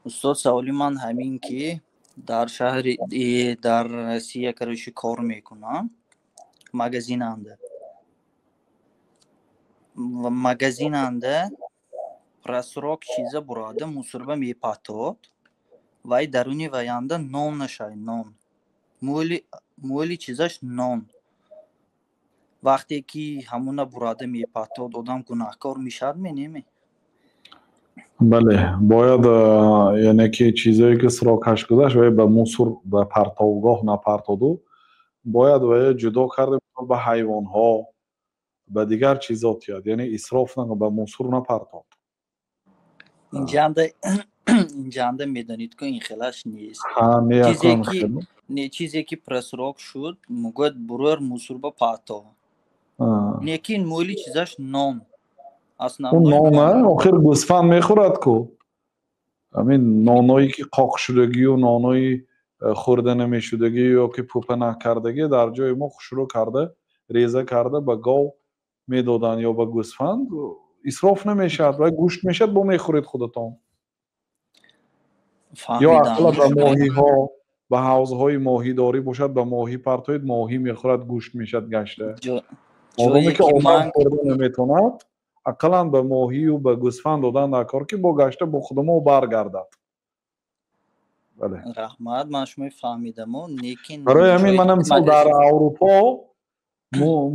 Устод, саволи ман ҳамин ки дар шаҳри, дар Россия, короче, кор мекунам магазинанда. Магазинанда просрок чиза бурада мусорба мепатод, вай даруни ваянда нон нашай, нон мӯли чизаш нон. Вақте ки ҳамуна бурада мепатод, одам гунаҳкор мешавад менеме? Бале, бояд, яъне ки чизое ки срокаш гузашт, вай ба мусор, ба партовгоҳ напартоду, бояд вая ҷудо карда, ба ҳайвонҳо, ба дигар чизо тиёд, яъне исроф, ба мусор напартод. Инҷанда медонид ку, ин хелаш нест. Чизе ки просрок шуд, мегӯяд, бурор мусорба пато, лекин мӯли чизаш нон. Нона охир гӯсфанд мехӯрад ку. Ҳамин ноное ки қоқшудагию нонои хӯрда намешудагӣ ё ки пупа накардагӣ, дар ҷои мо хушрӯ карда, реза карда, ба гов медоданд ё ба гӯсфанд, исроф намешавад ва гӯшт мешавад, бо мехӯред худатон. Ё ақалла ба моҳиҳо, ба ҳавзҳои моҳидорӣ бошад, ба моҳӣ партоед, моҳӣ мехӯрад, гӯшт мешавад гашта. Одаме ки одам хӯрда наметавонад, ақаллан ба моҳию ба гӯсфанд додан дар кор, ки бо гашта бо худамо баргардад. Бале. Раҳмат, ман шумо фаҳмидаму, лекин Барои ҳамин мана, мисол, дар Аврупо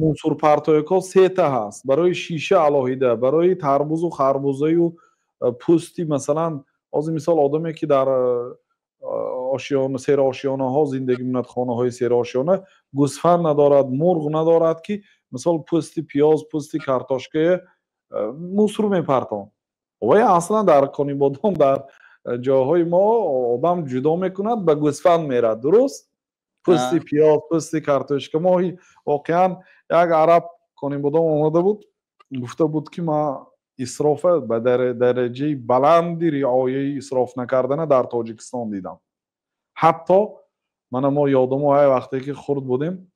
мусорпартоякҳо сета ҳаст: барои шиша алоҳида, барои тарбузу харбузаю пӯсти. Масалан, ҳозир, мисол, одаме ки дар ошиёна, серошиёнаҳо зиндагӣ мекунад, хонаҳои серошиёна, гӯсфанд надорад, мурғ надорад, ки, мисол, пӯсти пиёз, пӯсти картошкая мусор мепартон. Вай аслан дар Конибодом, дар ҷойҳои мо одам ҷудо мекунад, ба гӯсфанд мерад, дуруст? Пӯсти пиёз, пӯсти картошка. Моҳи воқеан як араб Конибодом омада буд, гуфта буд, ки ман исрофа ба дараҷаи баланди риояи исроф накардана дар Тоҷикистон дидам. Ҳатто мана мо ёдамо, ҳай, вақте ки хурд будем,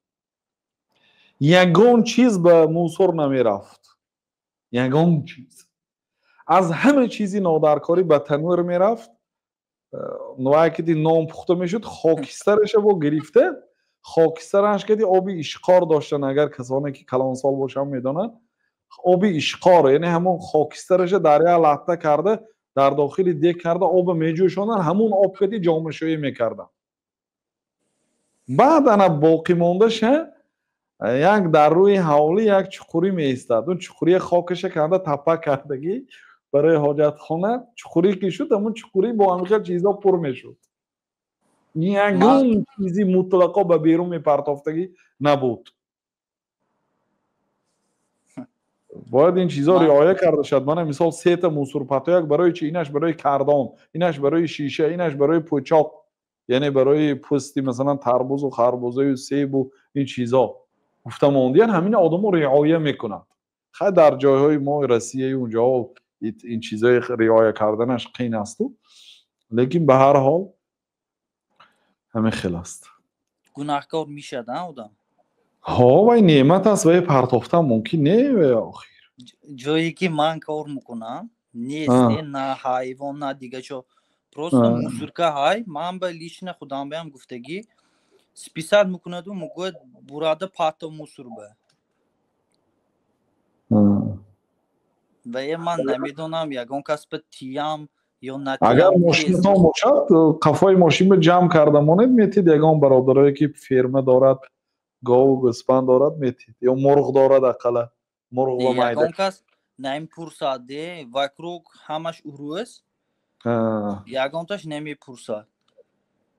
ягон чиз ба мусор намерафт, ягон чиз. Аз ҳама чизи нодаркорӣ ба танӯр мерафт. Вай ки нон пухта мешуд, хокистараша бо гирифта, хокистараш кади оби ишқор доштан, агар касоне ки калонсол бошанд, медонанд, оби ишқор, яъне ҳамон хокистараша дар як латта карда, дар дохили дег карда, оба меҷӯшонанд, ҳамун об кади ҷомашӯӣ мекарданд. Баъд ана боқимондаша як дар рӯи ҳавлӣ як чуқурӣ меистад, он чуқурия хокаша канда, тапа кардагӣ барои ҳоҷатхона. Чуқурӣ ки шуд, ҳамун чуқурӣ бо ҳамин хел чизо пур мешуд. Ягон чизи мутлақо ба берун мепартофтагӣ набуд. Бояд ин чизо риоя карда шавад. Мана, мисол, сета мусорпатояк барои чи? Инаш барои кардон, инаш барои шиша, инаш барои пӯчоқ, яъне барои пӯсти, масалан, тарбузу харбузаю себу ин чизо гуфта мондиян. Ҳамина одамо риоя мекунанд. Хай, дар ҷойҳои мо, Россияю унҷоҳо, ин чизои риоя карданаш қин асту, лекин ба ҳар ҳол ҳамин хел аст. Гунаҳкор мешад одам? Ҳо, вай неъмат аст, вай партофтан мумкин не охир. Ҷое ки ман кор мекунам, нест на ҳайвон, на дига чо, просто мусорка ҳай. Ман ба лично худам баям гуфтагӣ, списать мекунаду мегӯяд, бурада пато мусорба. Вае ман намедонам, ягон кас ба тиям ё Агар мошинатон бошад, қафои мошинба ҷамъ карда монед, метид. Ягон бародарое ки ферма дорад, гову гӯсфанд дорад, метид, ё мурғ дорад, ақалла мурғ ва майда. Ягон кас намепурсад де, вокруг ҳамаш урӯз, ягонташ намепурсад.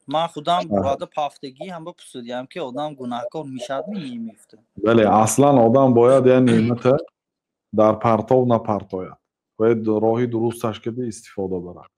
Ман худам бурада пафтагӣ, ҳама пурсидиям, ки одам гунаҳкор мешавадми, немефта. Бале, аслан одам бояд як неъмата дар партов напартояд, бояд роҳи дурусташ кида истифода барад.